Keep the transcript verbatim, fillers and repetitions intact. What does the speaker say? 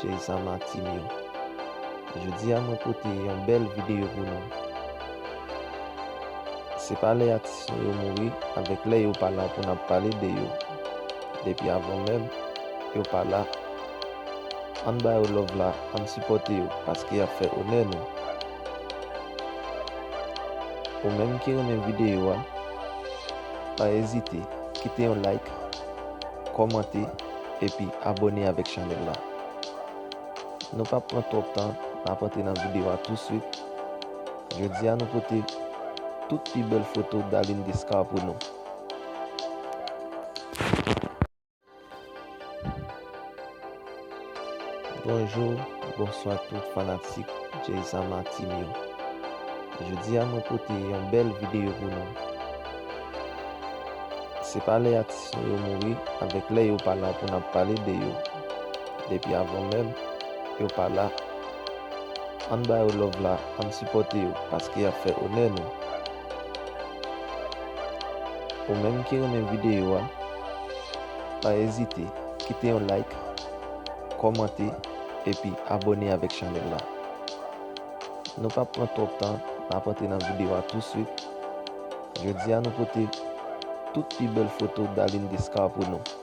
Jaysa Martimio. Jodi a mwen pote yon bèl videyo pou nou. Se pa lè atis nou yo mouri avèk lè yo pa la pou n ap pale de yo. Depi avan menm yo pa la, ann ba yo love la, ann sipòte yo paske y ap fè onè nou. Ou menm ki renmen videyo a, pa ezite kite yon like, kòmante epi abòne avèk chanèl la. Nou p ap pran twòp tan, n ap antre nan videyo a touswit. Jodi a nou pote tout pi bèl foto Darline Descar pou nou. Bonjou, bonswa tout fanatik Jaysa Martimio. Jodi a mwen pote yon bèl videyo pou nou. Se pa lè atis nou yo mouri avèk lè yo pa la pou n ap pale de yo. Depi avan menm yo pa la, ann ba yo love la, ann sipòte yo paske y ap fè onè nou. Ou menm ki renmen videyo a, pa ezite kite yon like, kòmante epi abòne avèk chanèl la. Nou p ap pran twòp tan, n ap antre nan videyo a touswit. Jodi a nou pote tout pi bèl foto Darline Descar pou nou.